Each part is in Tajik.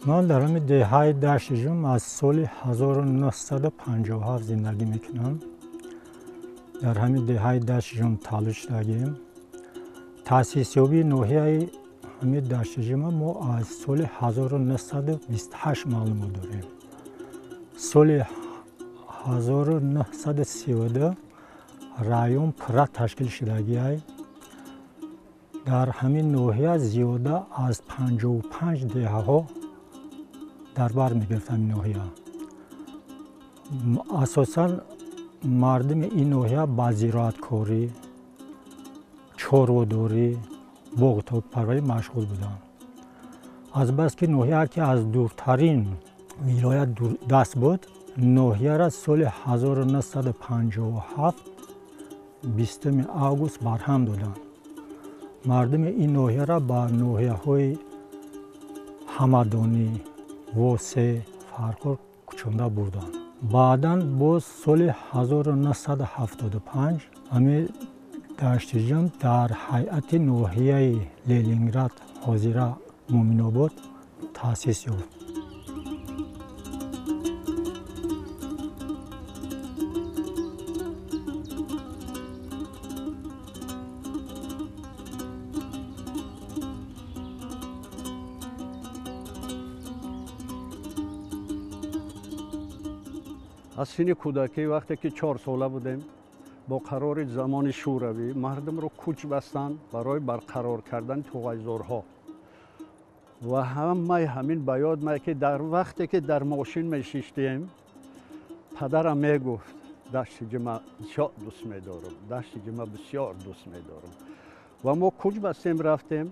Ман дар ҳамин деҳаи Даштиҷум аз соли 1957 зиндагӣ мекунам. Дар ҳамин деҳаи Даштиҷум таваллуд шудагием. Таъсисёбии ноҳияи ҳамин Даштиҷума мо аз соли 1928 маълумот дорем. Соли 1932 район пурра ташкил шудагиай. Дар ҳамин ноҳия зиёда аз 55 деҳаҳо дар бар мегирифт ҳамин ноҳия. Асосан мардуми ин ноҳия ба зироаткорӣ, чорводорӣ, боғу-токпарварӣ машғул буданд. Азбаски ноҳия яке аз дуртарин вилоят даст буд, ноҳияра соли 1957 20 август барҳам доданд. Мардуми ин ноҳияра ба ноҳияҳои Ҳамадонӣ, Восе, Фархор кӯчонда бурданд. Баъдан боз соли 1975 ҳамин Даштиҷум дар ҳайати ноҳияи Ленинград, ҳозира Муъминобод, таъсис ёфт. Аз синни кӯдакӣ, вақте ки 4 сола будем, бо қарори замони Шӯравӣ мардумро кӯч бастанд барои барқарор кардани туғайзорҳо. Ва ҳамаи ҳамин ба ёд меояд, ки дар вақте ки дар мошин мешиштем, падарам мегуфт: Даштиҷума бисёр дӯст медорам, Даштиҷума бисёр дӯст медорам. Ва мо кӯч бастем, рафтем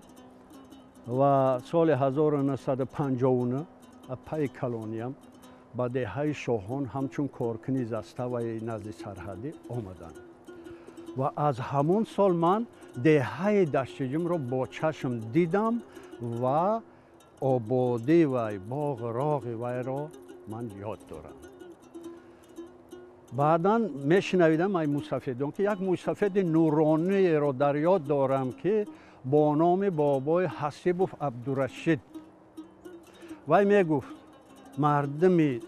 ва соли 1959 апаи калониям ба деҳаи Шоҳон ҳамчун коркуни заставаи назди сарҳадӣ омаданд. Ва аз ҳамон сол ман деҳаи Даштиҷумро бо чашм дидам ва ободӣ вай, боғу роғи вайро ман ёд дорам. Баъдан мешунавидам ай мусафедон, ки як мусафеди нурониеро дар ёд дорам, ки бо номи бобои Ҳасибов Абдурашид. Вай мегуфт: мардуми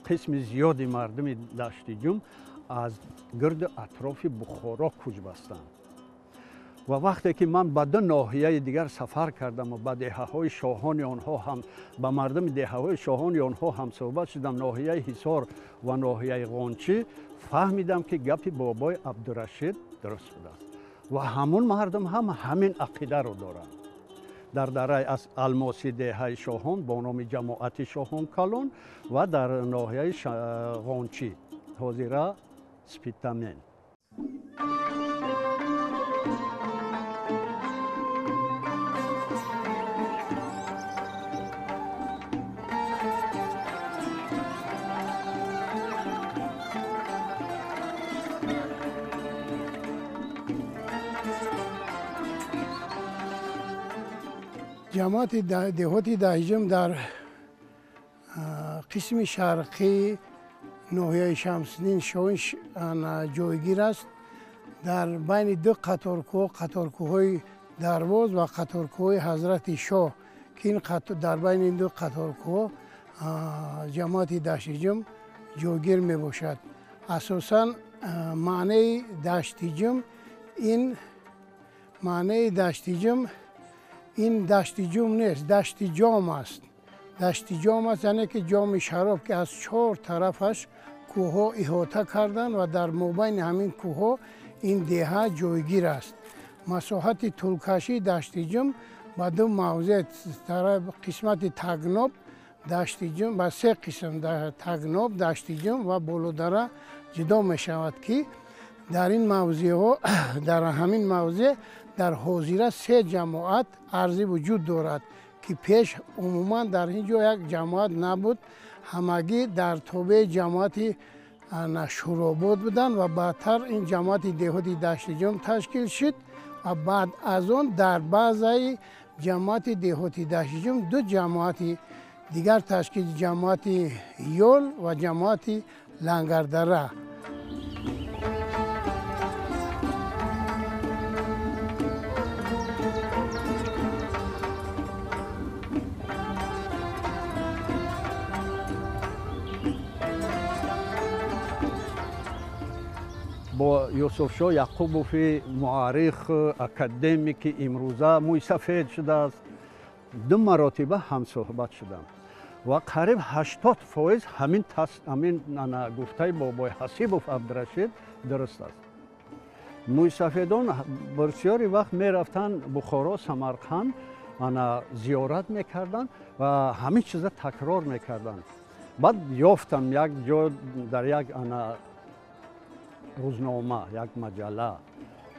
қисми зиёди мардуми Даштиҷум аз гирду атрофи Бухоро кӯч бастанд. Ва вақте ки ман ба ду ноҳияи дигар сафар кардам ва ба деҳаҳои шоҳони онҳо ҳам, ба мардуми деҳаҳои шоҳони онҳо ҳамсӯҳбат шудам, ноҳияи Ҳисор ва ноҳияи Ғончӣ, фаҳмидам, ки гапи бобои Абдурашид дуруст будааст. Ва ҳамун мардум ҳам ҳамин ақидаро доранд. Дар дараи Алмоси деҳаи Шоҳон бо номи ҷамоати Шоҳон калон ва дар ноҳияи Ғончӣ, ҳозира Спитамен. Ҷамоати деҳоти Даштиҷум дар қисми шарқии ноҳияи Шамсиддин Шоҳин ҷойгир аст. Дар байни ду қаторкӯҳ, қаторкӯҳҳои Дарвоз ва қаторкӯҳҳои Ҳазрати Шоҳ, ки ин дар байни ду қаторкӯҳ ҷамоати Даштиҷум ҷойгир мебошад. Асосан маънаи Даштиҷум ин маънаи Даштиҷум ин Даштиҷум нест, Даштиҷом аст. Даштиҷом аст, яъне ки ҷоми шароб, ки аз чор тарафаш кӯҳҳо иҳота карданд ва дар мобайни ҳамин кӯҳҳо ин деҳа ҷойгир аст. Масоҳати тӯлкашии Даштиҷум ба ду мавзеъ, қисмати Тагноб, Даштиҷум ба се қисм, Тагноб, Даштиҷум ва Болодара ҷудо мешавад, ки дар ин мавзеъҳо, дар ҳамин мавзеъ дар ҳозира се ҷамоат арзи вуҷуд дорад, ки пеш умуман дар ин ҷо як ҷамоат набуд. Ҳамагӣ дар тобеи ҷамоати Шӯробод буданд ва баъдтар ин ҷамоати деҳоти Даштиҷум ташкил шуд ва баъд аз он дар баъзаи ҷамоати деҳоти Даштиҷум ду ҷамоати дигар ташкил, ҷамоати Ёл ва ҷамоати Лангардара. Бо Юсуфшоҳ Яқубови муаррих, академики имрӯза мӯйсафед шудааст, ду маротиба ҳамсӯҳбат шудам ва қариб 80% ҳамин гуфтаи бобои Ҳасибов Абдурашид дуруст аст. Мӯйсафедон бисёри вақт мерафтанд Бухоро, Самарқанд, ана зиёрат мекарданд ва ҳамин чиза такрор мекарданд. Баъд ёфтам як ҷо дар як ана рӯзнома, як маҷалла,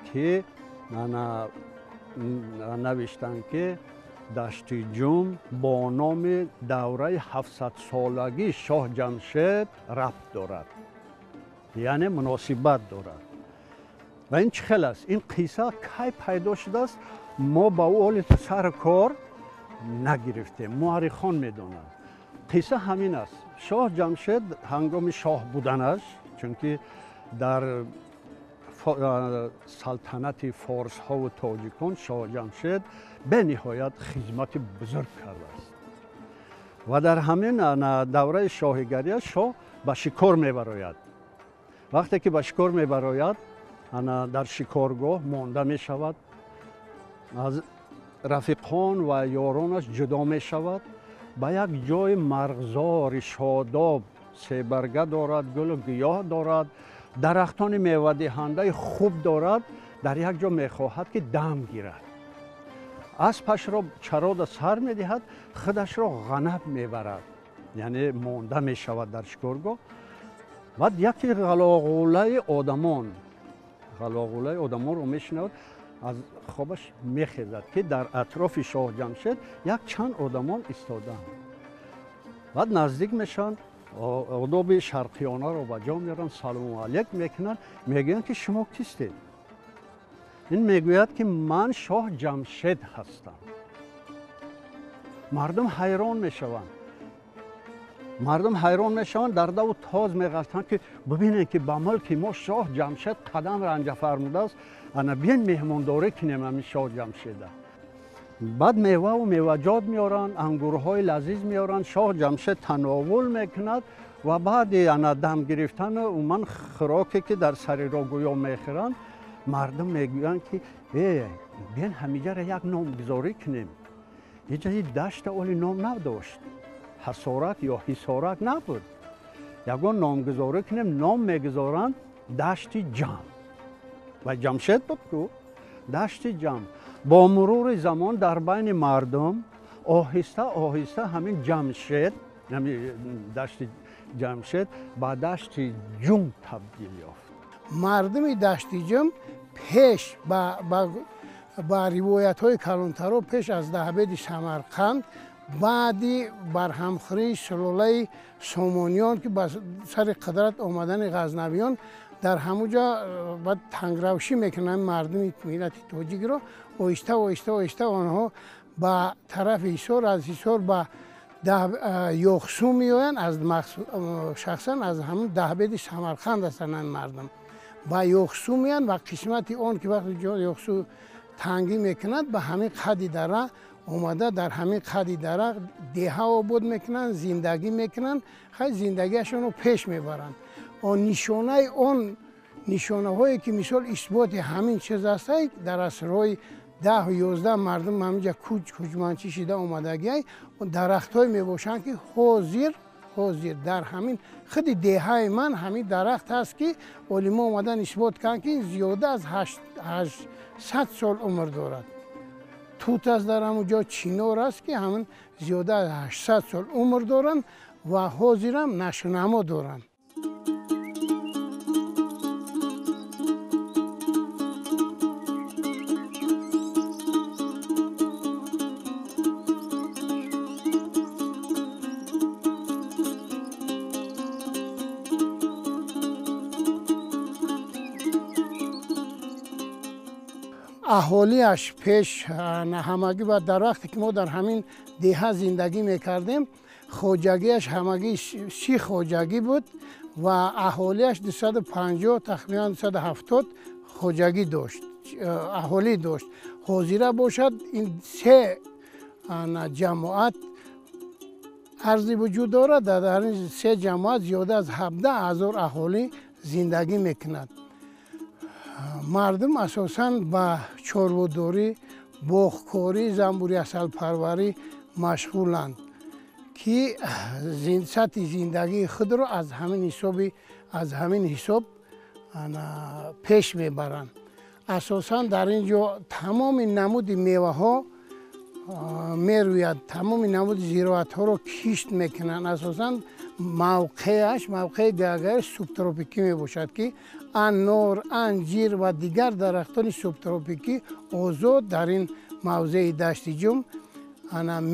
ки ана навиштанд, ки Дашти Ҷум бо номи давраи 700-солагии шоҳ Ҷамшед рабт дорад, яъне муносибат дорад. Ва ин чӣ хел аст? Ин қисса кай пайдо шудааст? Мо ба ӯ оли сари кор нагирифтем, муаррихон медонанд. Қисса ҳамин аст. Шоҳ Ҷамшед ҳангоми шоҳ буданаш, чунки дар салтанати форсҳову тоҷикон шоҳ Ҷамшед бениҳоят хизмати бузург кардааст ва дар ҳамин давраи шоҳигария шоҳ ба шикор мебарояд. Вақте ки ба шикор мебарояд, дар шикоргоҳ монда мешавад, аз рафиқон ва ёронаш ҷудо мешавад, ба як ҷои марғзори шодоб, себарга дорад, гулу гиёҳ дорад, дарахтони мевадиҳандаи хуб дорад, дар як ҷо мехоҳад ки дам гирад. Аспашро чарода сар медиҳад, худашро ғанаб мебарад, яъне монда мешавад дар шикоргоҳ. Баъд яке ғалоғулаи одамонро мешунавад, аз хобаш мехезад, ки дар атрофи шоҳ Ҷамшед як чанд одамон истодаанд. Баъд наздик мешаванд, одоби шарқиёнаро ба ҷо меоранд, салому алейк мекунанд, мегӯянд ки шумо кистед? Ин мегӯяд ки ман шоҳ Ҷамшед ҳастам. Мардум ҳайрон мешаванд. Мардум ҳайрон мешаванд, дар даву тоз меғалтанд, ки бибинед ки ба мулки мо шоҳ Ҷамшед қадам ранҷа фармудааст, ана биен меҳмондорӣ кунем ҳамин шоҳ Ҷамшеда. Баъд меваву меваҷот меоранд, ангурҳои лазиз меоранд, шоҳ Ҷамшед тановул мекунад ва баъди ана дам гирифтану умуман хӯроке ки дар сари роҳ гӯё мехӯранд, мардум мегӯянд ки биен ҳамиҷаро як номгузорӣ кунем. Иҷа дашта оли ном надошт, ҳасорак ё ҳисорак набуд. Ягон номгузорӣ кунем, ном мегузоранд Дашти Ҷам. Ва Ҷамшед буд ку Дашти Ҷам. Бо мурури замон дар байни мардум оҳиста оҳиста ҳамин Ҷамшед, Дашти Ҷамшед ба Дашти Ҷум табдил ёфт. Мардуми Дашти Ҷум пеш ба ривоятҳои калонтаро пеш аз Даҳбеди Самарқанд, баъди барҳамхӯрии сулолаи Сомониён, ки ба сари қудрат омадани ғазнавиён, дар ҳамун ҷо баъд тангравшӣ мекунанд мардуми миллати тоҷикро. Оҳиста оҳиста оҳиста онҳо ба тарафи Ҳисор, аз Ҳисор ба Ёхсу меоянд, шахсан аз ҳамун Даҳбеди Самарқанд ҳастанд ин мардум. Ба Ёхсу меоянд ва қисмати он ки вақти Ёхсу тангӣ мекунад, ба ҳамин қади дара омада, дар ҳамин қади дара деҳа обод мекунанд, зиндагӣ мекунанд, хай зиндагиашонро пеш мебаранд. Он нишонаи он нишонаҳое ки мисол исботи ҳамин чиз аст, дар асрҳои 10-11 мардум ҳаминҷа кӯчманчӣ шида омадагиай, дарахтҳое мебошанд ки ҳозир дар ҳамин худи деҳаи ман ҳамин дарахт ҳаст, ки олимо омадан исбот карданд, ки зиёда аз 800 сол умр дорад. Тут аст дар ҳамон ҷо, чинор аст, ки ҳамин зиёда аз 800 сол умр доранд ва ҳозирам нашунамо доранд. Аҳолиаш пеш ҳамагӣ ва дар вақте ки мо дар ҳамин деҳа зиндагӣ мекардем, хоҷагиаш ҳамагӣ 30 хоҷагӣ буд ва аҳолиаш 250, тахминан 270 хоҷагӣ дошт, аҳолӣ дошт. Ҳозира бошад ин се ҷамоат арзи вуҷуд дорад. Дар ин се ҷамоат зиёда аз 17 000 аҳолӣ зиндагӣ мекунад. Мардум асосан ба чорводорӣ, боғкорӣ, занбури асалпарварӣ машғуланд, ки сатҳи зиндагии худро аз ҳамин ҳисоб пеш мебаранд. Асосан дар ин ҷо тамоми намуди меваҳо мерӯяд, тамоми намуди зироатҳоро кишт мекунанд. Асосан мавқеаш мавқеи гагаи субтропикӣ мебошад, ки анор, анҷир ва дигар дарахтони субтропикӣ озод дар ин мавзеи Дашти Ҷум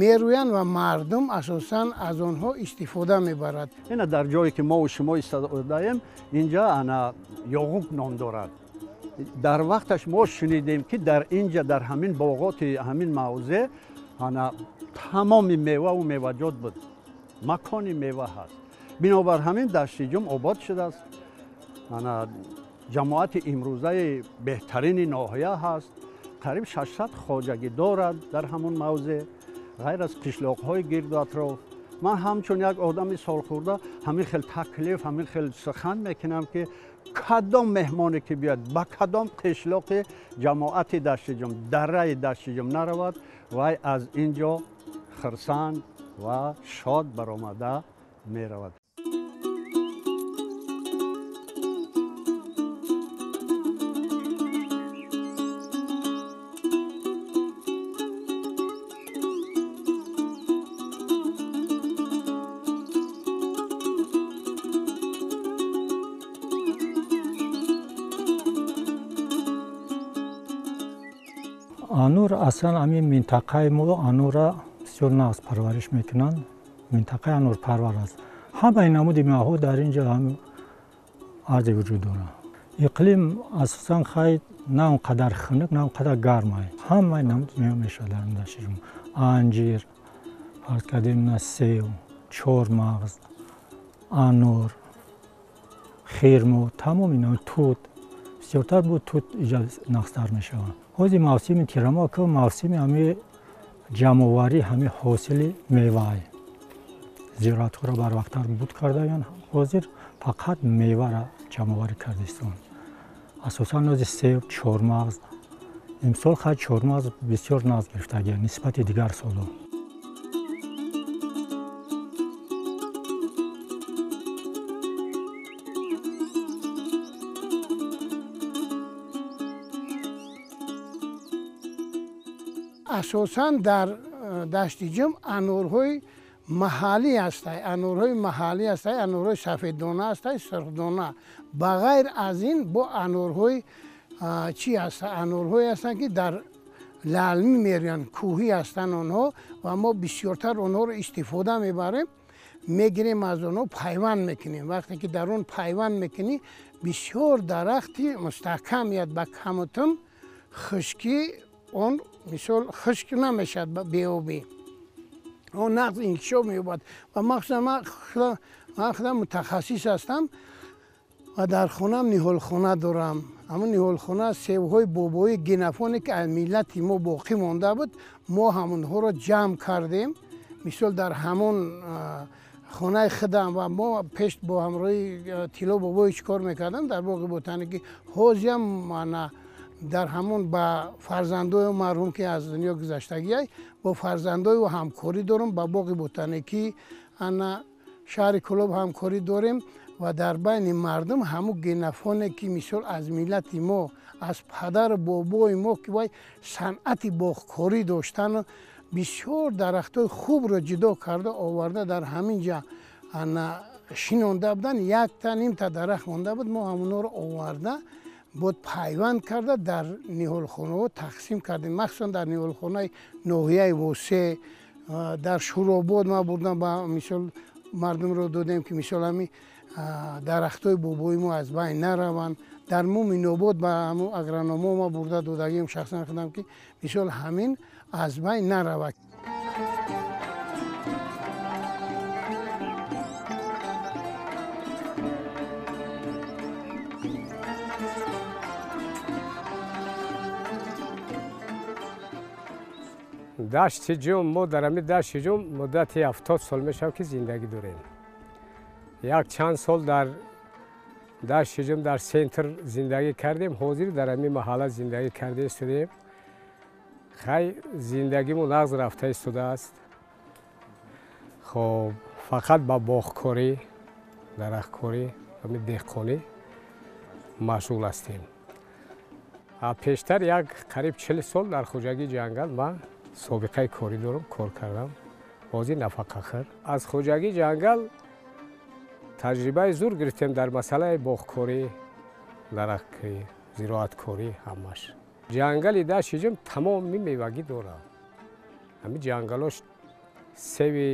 мерӯянд ва мардум асосан аз онҳо истифода мебарад. Ина дар ҷое ки мо шумо истодаем, инҷа ана Ёғуб ном дорад. Дар вақташ мо шунидем, ки дар инҷа, дар ҳамин боғоти ҳамин мавзеъ ана тамоми меваву меваҷот буд, макони мева ҳаст. Бинобар ҳамин Дашти Ҷум обод шудааст. Ана ҷамоати имрӯзаи беҳтарини ноҳия ҳаст. Қариб 600 хоҷагӣ дорад дар ҳамон мавзеъ, ғайр аз қишлоқҳои гирду атроф. Ман ҳамчун як одами солхӯрда ҳамин хел таклиф, ҳамин хел сухан мекунам, ки кадом меҳмоне ки биёяд ба кадом қишлоқи ҷамоати Дашти Ҷум, дараи Дашти Ҷум наравад, вай аз ин ҷо хирсанд ва шод баромада меравад. Анор аслан ҳамин минтақаи мо анорра бисёр нағз парвариш мекунанд. Минтақаи анорпарвар аст. Ҳамаи намуди меваҳо дар ин ҷо арзи вуҷуд дорад. Иқлим асосан хай на он қадар хунук, на он қадар гарм аст. Ҳамаи намуди мева мешавад дар Дашти Ҷум. Анҷир, фарз кардем, на сев, чормағз, анор, хирмо, тамоми намуд, тут. Бисёртар буд тут иҷа нағзтар мешавад. Ҳозир мавсими тирамоҳ ки мавсими ҳами ҷамъоварӣ ҳами ҳосили меваи. Зироатҳоро барвақттар буд кардаянд. Ҳозир фақат меваро ҷамъоварӣ кардистон. Асосан ҳозир сев, чормағз. Имсол хай чормағз бисёр нағз гирифтагия нисбати дигар солҳо. Асосан дар Дашти Ҷум анорҳои маҳаллӣ ҳастанд, анорҳои маҳаллӣ ҳастанд, анорҳои сафеддона ҳастанд, сурхдона. Ба ғайр аз ин бо анорҳои чӣ ҳастанд? Анорҳое ҳастанд, ки дар лалмӣ мерӯянд, кӯҳӣ ҳастанд онҳо ва мо бисёртар онҳоро истифода мебарем. Мегирем аз онҳо, пайванд мекунем. Вақте ки дар он пайванд мекунӣ, бисёр дарахти мустаҳкам меяд, ба камутум хушкӣ он мисол хушк намешавад беобӣ, он нағз инкишоф меёбад. Ва махсусан ман худам мутахассис ҳастам ва дар хонаам ниҳолхона дорам. Ҳамон ниҳолхона севҳои бобоии генофоне, ки аз миллати мо боқӣ монда буд, мо ҳамонҳоро ҷамъ кардем. Мисол дар ҳамон хонаи худам ва мо пеш бо ҳамроҳи Тилло бобои чӣ кор мекардам дар боғи ботаникӣ. Ҳозирам мана дар ҳамон ба фарзандои марҳум, ки аз дунё гузаштагиай, бо фарзандои ӯ ҳамкорӣ дорам. Ба боғи ботаникӣ ана шаҳри Кӯлоб ҳамкорӣ дорем ва дар байни мардум ҳамун генофоне, ки мисол аз миллати мо, аз падару бобои мо, ки вай санъати боғкорӣ доштану бисёр дарахтҳои хубро ҷудо карда оварда дар ҳамин ҷа ана шинонда буданд. Якта нимта дарахт монда буд, мо ҳамонҳоро оварда бод пайванд карда дар ниҳолхонаҳо тақсим кардем. Махсусан дар ниҳолхонаи ноҳияи Восе, дар Шӯробод ма бурдам, ба мисол мардумро додем, ки мисол ҳами дарахтҳои бобои мо аз байн нараванд. Дар Муминобод ба ҳамун агрономо ма бурда додагием шахсан худам, ки мисол ҳамин аз байн наравад. Дашти Ҷум, мо дар ҳамин Дашти Ҷум муддати 70 сол мешавад, ки зиндагӣ дорем. Як чанд сол дар Дашти Ҷум дар центр зиндагӣ кардем, ҳозир дар ҳамин маҳалла зиндагӣ карда истодаем. Хай, зиндагимон нағз рафта истодааст. Хоб, фақат ба боғкорӣ, дарахткорӣ, ҳамин деҳқонӣ машғул ҳастем. Пештар як қариб 40 сол дар хоҷагии ҷангал ман собиқаи корӣ дорам, кор кардам. Ҳозир нафақахӯр. Аз хоҷагии ҷангал таҷрибаи зур гирифтем дар масъалаи боғкорӣ, дарахткорӣ, зироаткорӣ ҳамаш. Ҷангали Дашти Ҷум тамоми мевагӣ дорад. Ҳамин ҷангалош севи,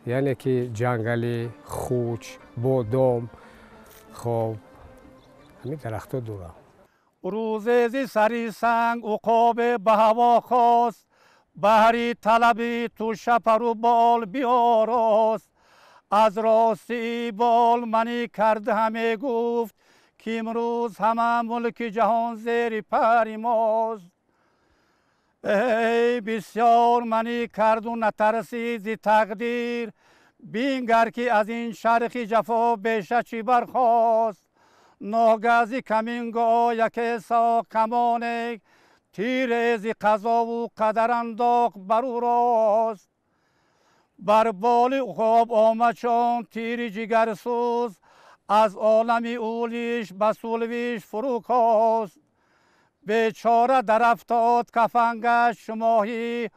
яъне ки ҷангали хуч, бодом, хоб, ҳамин дарахтҳо дорад. Рӯзе зи сари санг уқобе ба ҳаво хост, баҳри талаби туша пару бол биёрост. Аз ростии бол манӣ кард ҳаме гуфт, ки имрӯз ҳама мулки ҷаҳон зери пари мост. Эй бисёр манӣ карду натарсид зи тақдир, бингар ки аз ин чархи ҷафо беша чӣ бархост. Ногаҳ зи камингоҳ яке сохт камоне, тире зи қазову қадар андохт бар ӯ рост. Бар боли уқоб омад чон тири ҷигарсӯз, аз олами ӯлиш ба сулвиш фурӯ кост. Бечора дарафтод кафангаш шумоҳӣ,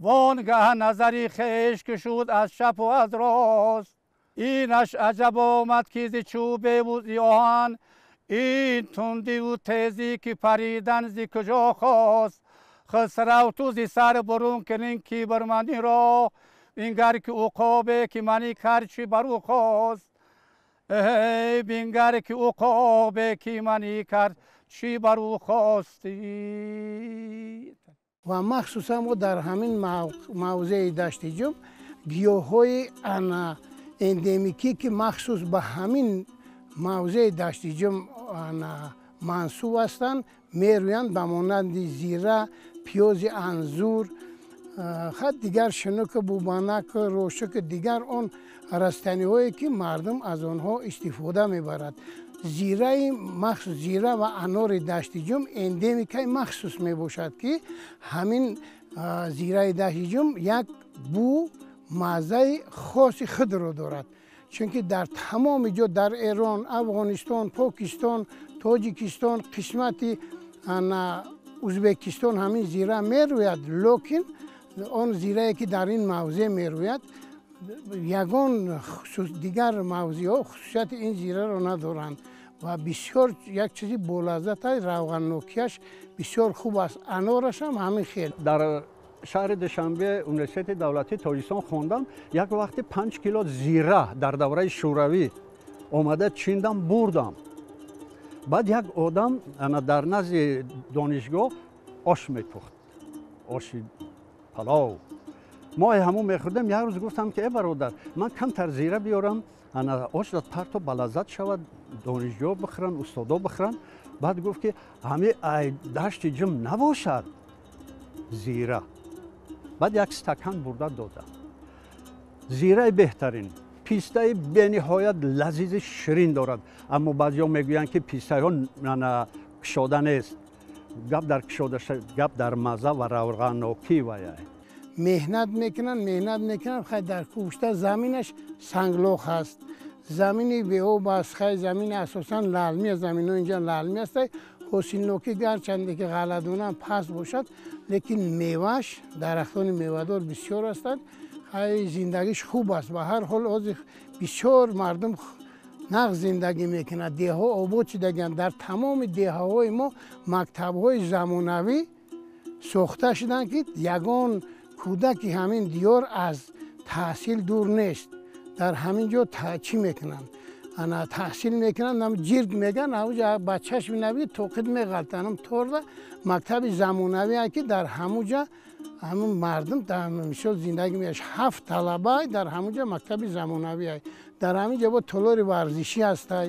вонгаҳ назари хеш кушуд аз чапу аз рост. Инаш аҷаб омад ки зи чӯбеву зи оҳан, ин тундиву тезӣ ки паридан зи куҷо хост. Хусрав ту зи сар бурун кунин кибрманиро, бингар ки уқобе ки манӣ кард чӣ бар ӯ хост. Эй бингар ки уқобе ки манӣ кард чӣ бар ӯ хостӣ. Ва махсусан мо дар ҳамин мавзеи Дашти Ҷум гиёҳҳои эндемикӣ, ки махсус ба ҳамин мавзеи Дашти Ҷум мансуб ҳастанд, мерӯянд, ба монанди зира, пиёзи анзур, хат дигар шинуку, бубанаку, рошуку, дигар он растаниҳое ки мардум аз онҳо истифода мебарад. Зираи махсус, зира ва анори Дашти Ҷум эндемикаи махсус мебошад, ки ҳамин зираи Дашти Ҷум як бӯ, маззаи хоси худро дорад. Чунки дар тамоми ҷо, дар Эрон, Афғонистон, Покистон, Тоҷикистон, қисмати Узбекистон ҳамин зира мерӯяд, лекин он зирае ки дар ин мавзеъ мерӯяд, ягон дигар мавзеъҳо хусусияти ин зираро надоранд ва бисёр як чизи болаззат аст, равғаннокиаш бисёр хуб аст. Анораш ҳам ҳамин хел. Дар шаҳри Душанбе университети давлатии Тоҷикистон хондам. Як вақти 5 кило зира дар давраи Шӯравӣ омада чиндам, бурдам. Баъд як одам дар назди донишгоҳ ош мепухт, оши палов. Мо ҳамон мехӯрдем. Як рӯз гуфтам ки э бародар, ман камтар зира биёрам, ош парто балаззат шавад, донишҷӯ бихӯранд, устодо бихӯранд. Баъд гуфт ки ҳами ай Дашти Ҷум набошад зира. Баъд як стакан бурда додам. Зираи беҳтарин, пистаи бениҳоят лазизи ширин дорад. Аммо баъзеҳо мегӯянд ки пистаҳо кушода нест. Гап дар кушода, гап дар мазза ва равғаннокӣ вая. Меҳнат мекунанд, меҳнат мекунанд. Хай, дар кӯшта заминаш санглох аст, замини беоб аст. Хай, замини асосан лалмӣ аст, заминҳо инҷа лалмӣ аст. Ҳосилнокӣ гарчанде ки ғалладона паст бошад, лекин мевааш, дарахтони мевадор бисёр ҳастанд. Хай, зиндагиш хуб аст. Ба ҳар ҳол ҳозир бисёр мардум нағз зиндагӣ мекунад, деҳҳо обод шудагианд. Дар тамоми деҳаҳои мо мактабҳои замонавӣ сохта шуданд, ки ягон кӯдаки ҳамин диёр аз таҳсил дур нест. Дар ҳамин ҷо чӣ мекунанд? Ана таҳсил мекунанд, нам ҷирг меган, ҳамуҷа ба чашми нави тоқит меғалтанд. Ҳам торда мактаби замонавӣ, ки дар ҳамуҷа ҳамун мардум дар мисол зиндагӣ меяш. 7 талаба дар ҳамуҷа мактаби замонавӣ. Дар ҳамин ҷо бо толори варзишӣ ҳастай,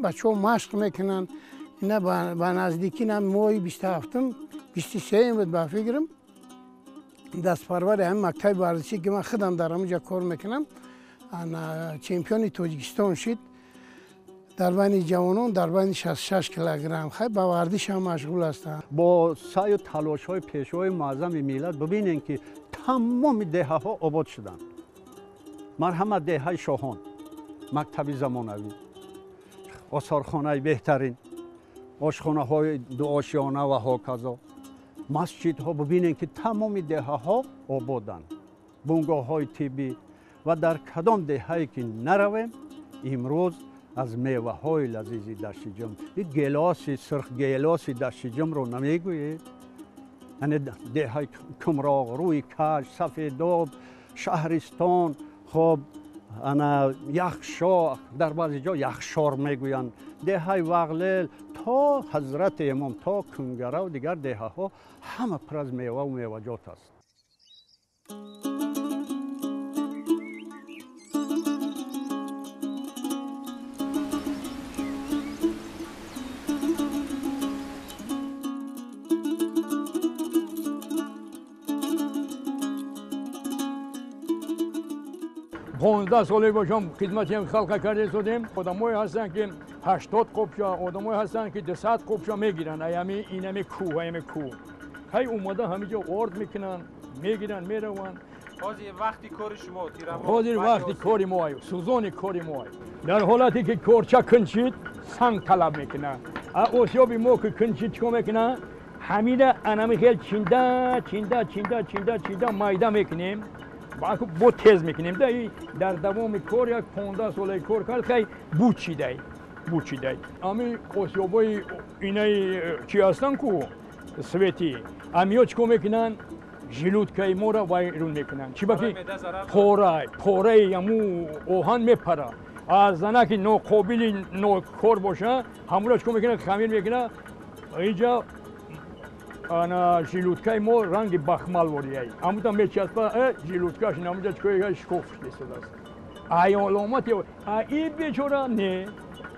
бачаҳо машқ мекунанд. Ина ба наздикӣ нам моҳи 27-ум, 23-ум буд ба фикрам, дастпарвари ҳамин мактаби варзишӣ, ки ман худам дар ҳамуҷа кор мекунам, чемпиони Тоҷикистон шид. Дар байни ҷавонон дар байни 66 килограмм. Хай ба варзиш ҳам машғул ҳастанд. Бо саъю талошҳои пешвои муаззами миллат бибинем, ки тамоми деҳаҳо обод шуданд. Марҳамат, деҳаи Шоҳон, мактаби замонавӣ, осорхонаи беҳтарин, ошхонаҳои дуошиёна ва ҳоказо, масҷидҳо. Бибинем, ки тамоми деҳаҳо ободанд, бунгоҳҳои тиббӣ ва дар кадом деҳае ки наравем, имрӯз аз меваҳои лазизи Даштиҷум, ин гелоси сурх, гелоси Даштиҷумро намегӯед? Яъне деҳаи Кумроғ, Рӯи Каш, Сафедоб, Шаҳристон, хоб ана Яхшо, дар баъзе ҷо Яхшор мегӯянд, деҳаи Вағлел то Ҳазрати Имом, то Кунгараву дигар деҳаҳо ҳама пур аз меваву меваҷот аст. Понздаҳ соле бошам хидмати халқа карда истодем. Одамое ҳастанд, ки 80 қопча, одамое ҳастанд, ки 200 қопча мегиранд. Аями инами кӯҳ, аями кӯҳ. Ҳай омада ҳамиҷо орд мекунанд, мегиранд, мераванд. Ҳозир вақти кори шумо тирамоҳ. Ҳозир вақти кори мо, сӯзони кори мо. Дар ҳолате ки корча кунчид, санг талаб мекунад. А осиёби мо ки кунчид, чикор мекунад? Ҳамина анами хел чинда, чинда, чинда, чинда, чинда майда мекунем. Бо тез мекунем. Дар давоми кор як 15 солаи кор кард, хай бучидай, бучидай. Ами осиёбои инаи чи ҳастанд ку свети, амиё чикор мекунанд? Желудкаи моро вайрон мекунанд. Чи ба ки пора, пораи аму оҳан мепара. Аз занаки ноқобили нокор боша, ҳамуро чикор мекунад? Хамир мекунад. Инҷа ана желудкаи мо ранги бахмал ворияй. Амуда мечаспа, желудкаш намуда чикор шикоф шудааст. Ай аломати, а и бечора не,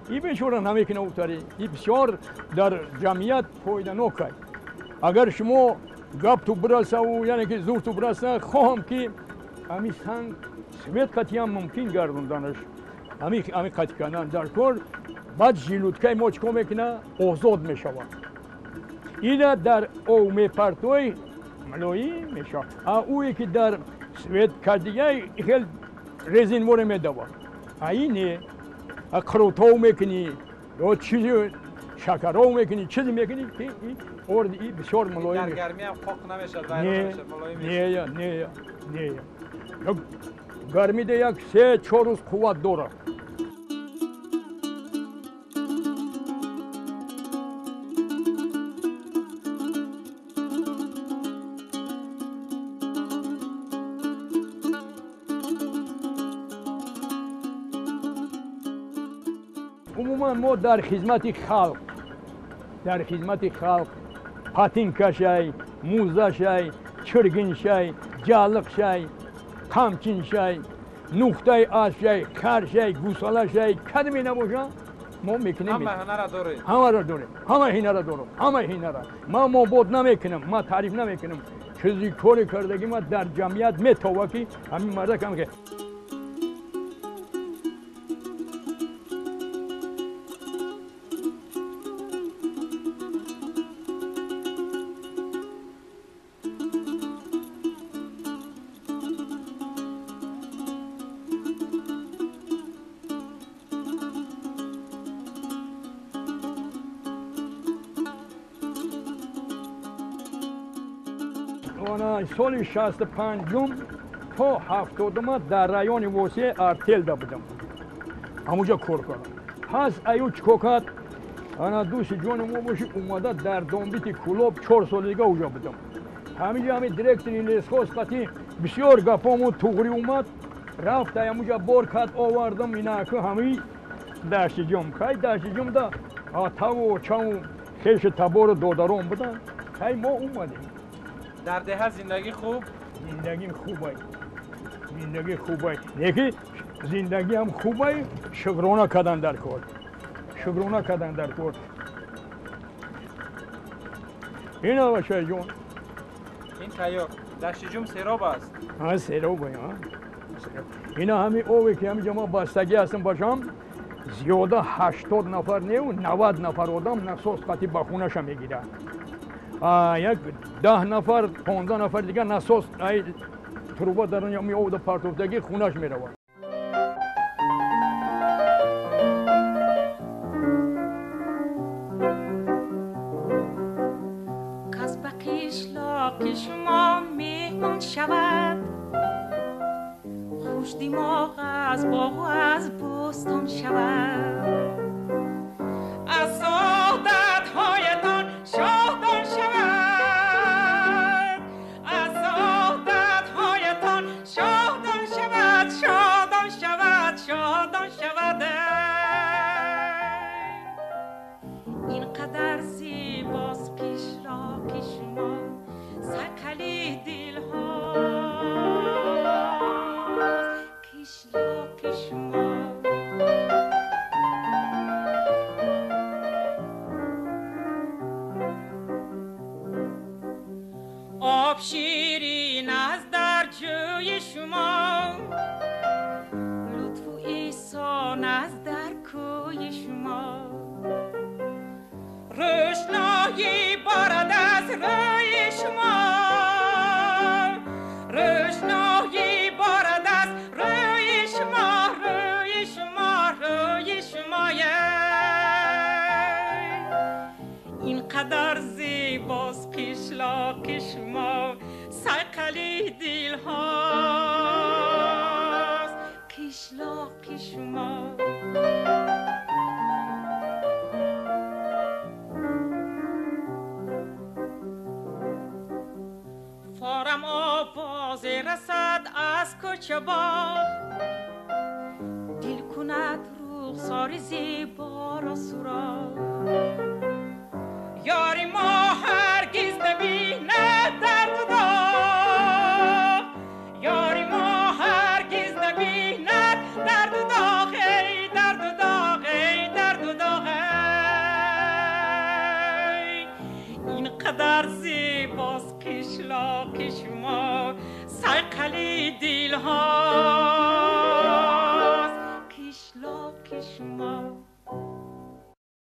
и бечора намекунад утари. И бисёр дар ҷамъият фоиданок ай. Агар шумо гап ту бирасаву, яъне ки зур ту бираса, хоҳам ки ами санг свет қатиам мумкин гардонданаш. Ами қатӣ кардан дар кор, баъд желудкаи мо чикор мекунад? Озод мешавад. Ина дар ов мепартой мулоим мешавад. А ӯе ки дар свет кардигай хел резинворе медавад. А ин не, а қурутов мекунӣ ё чизи шакаров мекунӣ, чизе мекунӣ ки орди и бисёр мулоим. Дар гармӣ ҳам қоқ намешавад, вайрон намешавад, мулоим мешавад. Не, не, не. Гармида як 3-4 рӯз қувват дорад. Умуман мо дар хизмати халқ, дар хизмати халқ патинкашай, музашай, чиргиншай, ҷалиқшай, қамчиншай, нухтаи аспшай, харшай, гусалашай, кадме набоша, мо мекунем. Ҳама ҳунара доред? Ҳамаро дорем, ҳама ҳинара дорам, ҳама ҳинара. Ман мобод намекунам, ман таъриф намекунам. Чизи кори кардаги ман дар ҷамъият метова, ки ҳамин мардакам ки соли 65 то 70 дар райони Восеъ артелда будам. Ҳамуҷа кор кардам. Пас аю чикор кард? Ана дӯсти ҷони мо боши омада дар Домбити Кӯлоб 4 соли дига уҷа будам. Ҳамиҷа ҳами директори лесхоз қати бисёр гапомон туғрӣ омад, рафт ҳамуҷа бор кард, овардам инаку ҳами Даштиҷум. Хай Даштиҷумда атаву чаву хешу табору додарон буданд. Хай мо омадем. Дар деҳа зиндагӣ хуб? Зиндагӣ хубай. Зиндагӣ хубай. Неки зиндагӣ ҳам хубай, шукрона кардан дар кор. Шукрона кардан дар кор. Ина бачаҷон. Ин тайёр. Даштиҷум сероб аст. Ҳа, сероб, ҳа. Ина ҳами ове ки ҳамиҷа ма бастагӣ ҳастам бачам, Зиёда 80 нафар неу 90 нафар одам насос қати ба хонаша мегирад. Як 10 нафар, 15 нафар дигар насос ай труба дар меовда партофтагӣ хунаш меравад. Кас ба қишлоқи шумо меҳмон шавад, хушдимоғ аз боғу аз бӯстон шавад, аз одатҳоятон шодон шавад, аз одатҳоятон шодон шавад, шодон шавад, шодон шавад. Ин қадар зебост қишлоқи шумо, сайқали дилҳо қишлоқи шумо. Об ширин аст дар ҷӯи шумо, лутфу эҳсон аст дар кӯи шумо, рӯшноӣ борад аз рӯи шумо, рӯшноӣ борад аз рӯи шумо, рӯи шумо, рӯи шумо. Ин қадар зебост қишлоқи шумо, сайқали дилҳост қишлоқи шумо. Форам овозе расад аз кӯча боғ, дил кунад рухсори зеборо суроғ. Ёри мо ҳаргиз набинад дарду доғ, ёри мо ҳаргиз набинад дарду доғ, эй дарду доғ, эй дарду доғ. Ин қадар зебост қишлоқи шумо, сайқали дилҳост қишлоқи шумо.